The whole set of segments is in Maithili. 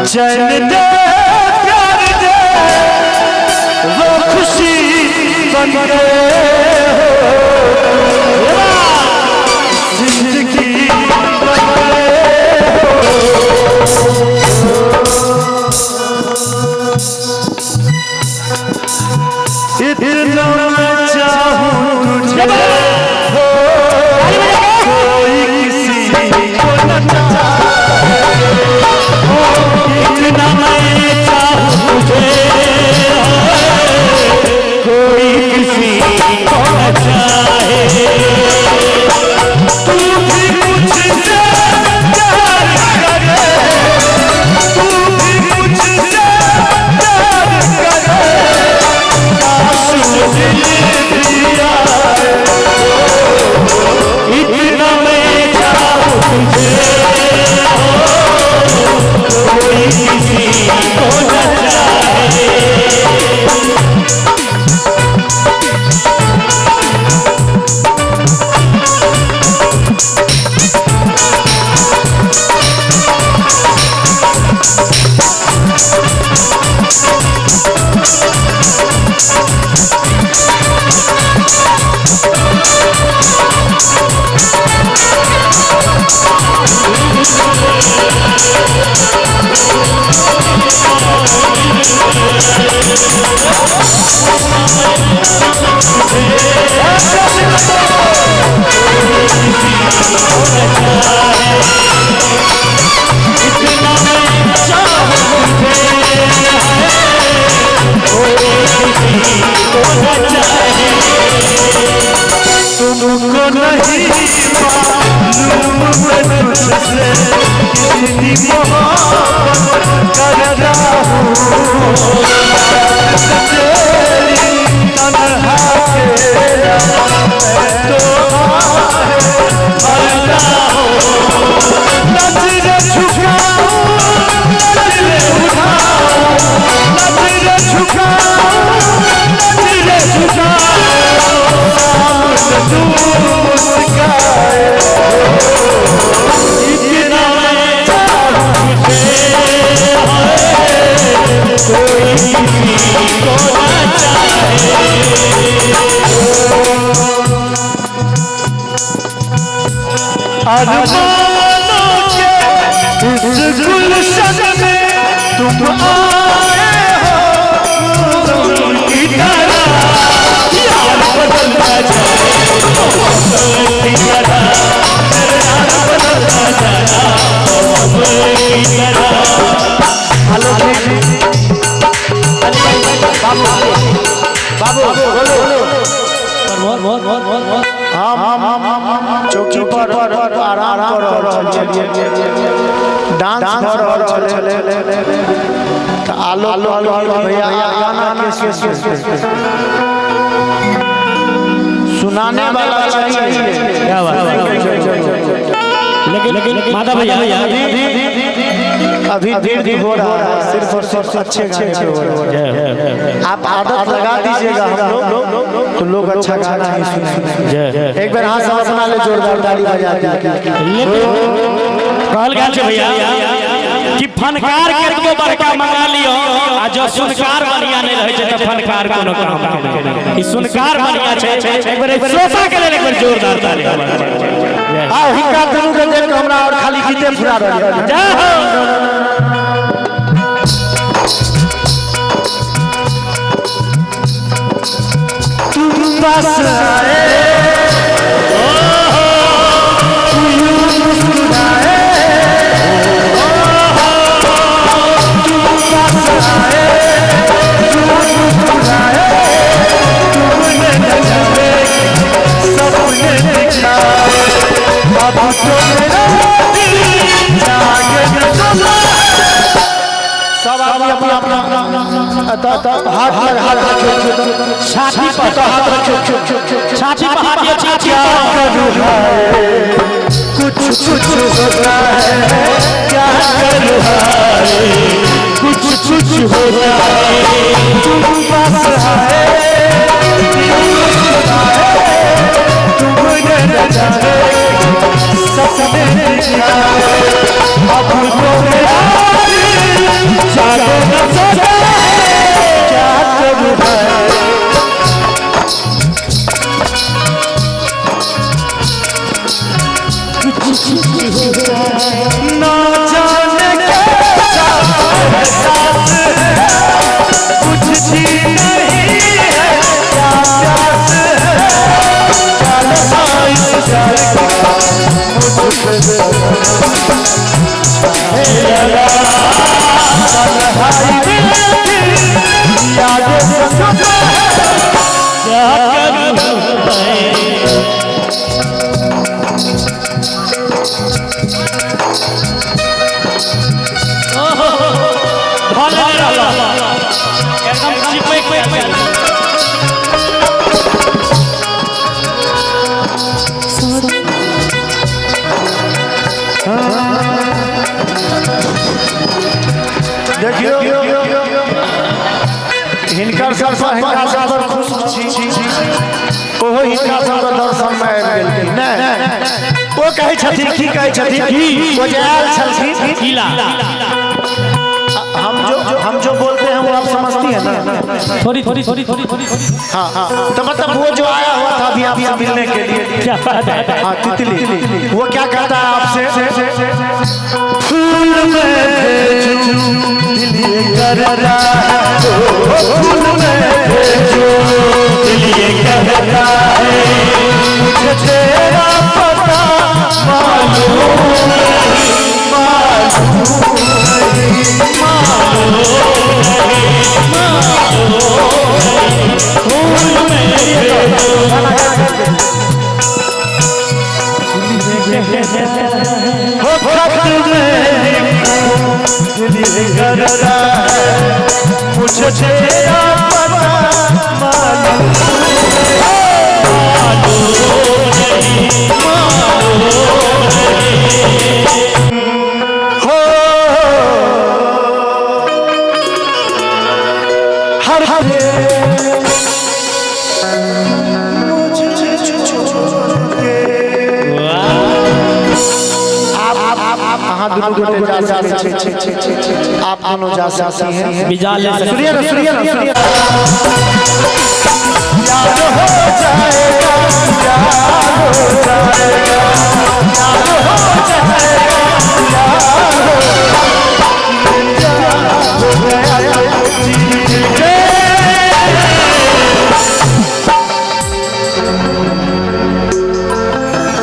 चैन दे प्यार दे वो खुशी बन गए हो, जिंदगी बन गए हो। इतना मैं चाहूं तुझे हो, कोई किसी को न चाहे। इतना मैं चाहूं तुझे, कोई किसी को न चाहे। तू भी मुझसे प्यार करे, तू भी मुझसे प्यार करे, काश वो दिल भी आए। इतना मैं चाहूं तुझे, कोई किसी को न चाहे। इतना मैं चाहूं तुझे, कोई किसी को न चाहे। तुमको नहीं मालूम मैं तुझसे कितनी मोहब्बत करता हूँ, तेरी तन्हा तेरा मैं तो आहे मरता हूँ। नजर झुकाऊं नजर उठाऊं, नजर झुकाऊं नजर झुकाऊं, सामने तू मुस्काए। इतना मैं चाहूं तुझे, कोई किसी को न चाहे। अरमानों के इस गुलशन में तुम आए हो फूलों की तरह यार बदलता जाए, मौसम की तरह यार बदलता जाना, मौसम की तरह। हेलो बाबू बाबू बोलो, हम चौकी पर आराम कर रहल छलियै, डांस भऽ रहल छलै, तऽ आलोक कहलखिन भैया गाना के सुनाने वाला चाहिए। क्या बात है। लेकिन माधव भैया अभी दीर्घ हो रहा है, सिर्फ और सिर्फ अच्छे गाने पे हो रहा है। आप आदत लगा दीजिएगा हम लोग तो लोग अच्छा गाना ही सुनेंगे। एक बार हाथ अपना ले जोरदार ताली बजा दीजिए। लेकिन कहल गेल छै भैया कि फनकार कतबो बड़का मंगा लियो आ जो सुनकार बढ़िया नहीं रहे छै त फनकार कोनो काम के नहीं। ई सुनकार बढ़िया छै। एक बार श्रोता के लेल एक बार जोरदार ताली। आ हिनका दुनू के देख के हमरा और खाली गीते फुरा रहल है। जय हो। तुम पास आए तू यूं मुस्कुराए, तुम पास आए तू मुस्कुराए, तुमने न जाने सपने दिखाए, अब तो मेरा दिल जागे न समा। सब आदमी अपना अपना हाथ हाथ रखो, छाती पर हाथ रखो, छाती पर हाथ दियो, छाती क्या पर। करूँ हाय कुछ कुछ होता है, क्या करूँ हाय कुछ कुछ होता है, तुम पास आए तुमने न जाने सपने दिखाए, अब तो मेरा दिल ना जाने कैसा एहसास है, कुछ भी नहीं है क्या प्यास है, क्या नशा इस प्यार का मुझ पे छाने लगा। तन्हाई में भी यादें संग है, क्या करूं मैं। एकदम चिपक गया। देखियो हिनकर सब हिनका सब पर खुश छी, ओहो हिनका सबके दर्शन में आबि गेलखिन। नहि ओ कहै छथिन, की कहै छथिन, ओ जे आयल छलखिन किला हम जो बोलते हैं वो आप समझती है ना? थोड़ी थोड़ी थोड़ी थोड़ी थोड़ी। हाँ हाँ, तो मतलब वो जो आया हुआ था अभी आपसे मिलने के लिए, क्या बात है। हाँ तितली, वो क्या कहता है आपसे? फूल में भेजूं दिल ये करता है, फूल में भेजूं दिल ये कहता है, मुझे तेरा पता मालूम नहीं, मालूम नहीं, मालूम नहीं, मालूम नहीं, फूल में भेजूं हो खत में दिल ये करता है, मुझे तेरा पता मालूम नहीं, मालूम नहीं हो। हर अहाँ दुनू गोटे जा सकै छी, आप दोनों जा सकती हैं। बिजा ले सकते। सुनिए ना, सुनिए ना, सुनिए। याद हो जाएगा, याद हो जाएगा, याद हो जाएगा, याद हो गया जी के।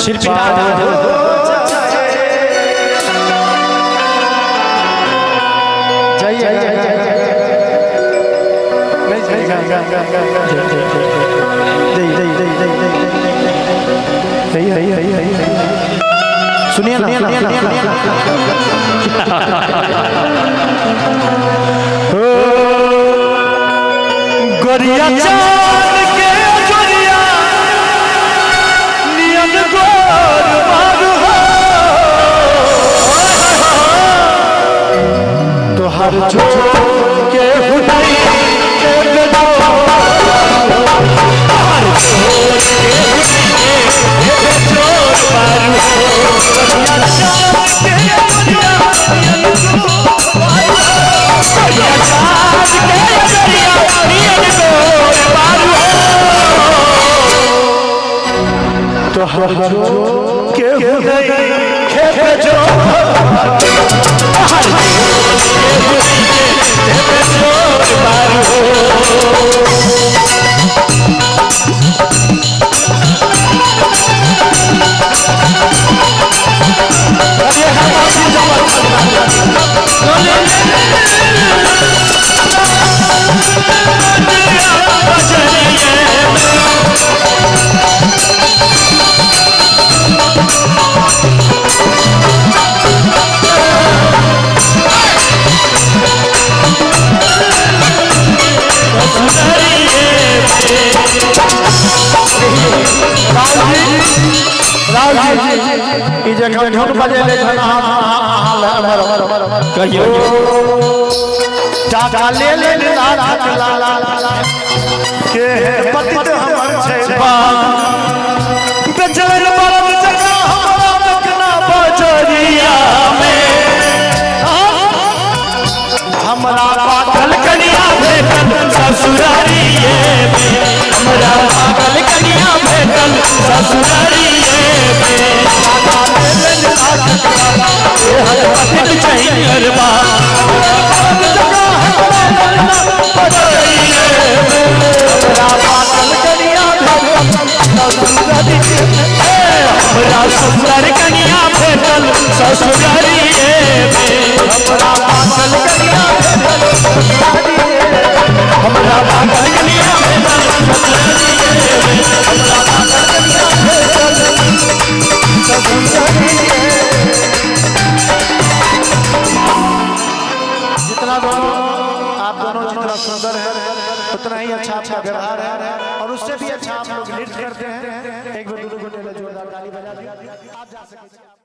छिरपिटा जाइए नहीं जाइएगा, सुनिए ना, गोरिया चांद के गोरिया नियन गोर मारू हो, तो हर छोड़ के हुनई के बेदो, हर छोड़ के हुनई के बेजोर मारू हो, गोरिया चांद के गोरिया नियन गोर मारू हो, गोरिया चांद के गोरिया नियन गोर मारू हो, तो हर छोड़ के हुनई के बेजोर हर मारू हो। राहुल जी, ई जखन धुन बजेले तखन अहाँ अहाँ कहियो टाका ले ले लाख लाल के पतित हमर छै बेचल बरद जकाँ हमरा तकना बजरिया में, हमरा पागल कनिया भेटल ससुरारिये में, हमरा पागल कनिया भेटल ससुरारिये में। उतना ही अच्छा आपका व्यवहार है और उससे भी अच्छा आप लोग नृत्य करते हैं। एक बार दोनों को जोरदार ताली बजा दीजिए। आप जा सकते हैं।